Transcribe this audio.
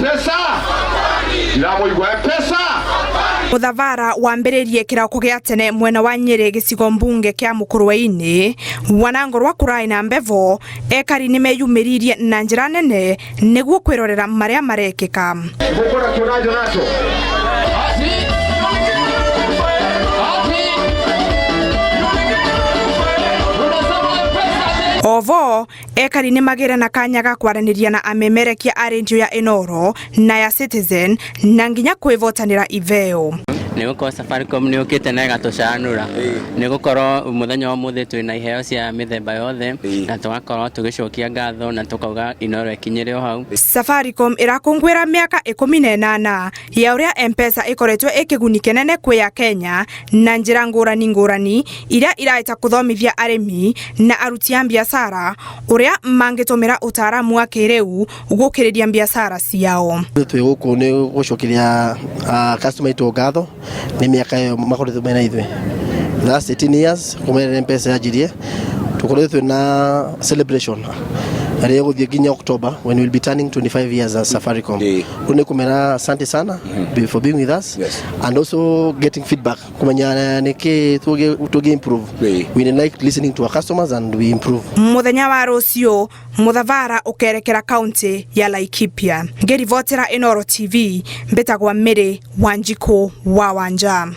Mpesa ndĩramũigua Mpesa. Mũthavara wambĩrĩrie kĩroko gĩa tene mwena wa Nyĩrĩ gĩcigo mbunge kĩa Mũkũrwe-inĩ wanangorwa kũraĩ na mbevo ekari nĩmeyumĩririe na njĩra nene nĩguo kwĩrorera marĩa marekĩka. Mũkũra kĩonajo nacho. Ovo ekari nĩmagĩre na kanya ga kwaranĩria na amemerekia a rendio ya Inooro na ya Citizen na nginya kwĩvotanĩra iveo. Nĩ gũkorwo Safaricom nĩ ũkĩte na ĩgatũcanũra, nĩ gũkorwo mũthenya wa ũmũthĩ twĩna iheo cia mĩthemba yothe na tũgakorwo tũgĩcokia ngatho na tũkauga Inooro ĩkinyĩre o hau. Safaricom ĩrakũngũĩra mĩaka 18 ya ũrĩa M-Pesa ĩkoretwo ĩ kĩguni kĩnene kwĩ Akenya na njĩra ngũrani ngũrani iria iraeta kũthomithia arĩmi na aruti a biacara ũrĩa mangĩtũmĩra ũtaaramu wa kĩrĩu gũkĩrĩria biacara ciao. Twĩ gũkũ nĩ gũcokeria customer itũ ngatho nĩ mĩaka ĩyo makoretwo mena ithuĩ. The last 18 years kuma rĩrĩa M-Pesa yanjirie, tũkoretwo twĩna celebration ĩrĩa ĩgũthiĩ nginya October, when we'll be turning 25 years as Safaricom. Rĩu nĩ kũmera asante sana for being with us and also getting feedback kumenya nĩkĩ tũngĩ improve. We like listening to our customers and we improve. Mũthenya wa rũciũ mũthavara ũkerekera kaunti ya Laikipia. Ngĩribotera Inooro TV, mbĩtagwa Mary Wanjikũ wa Wanja.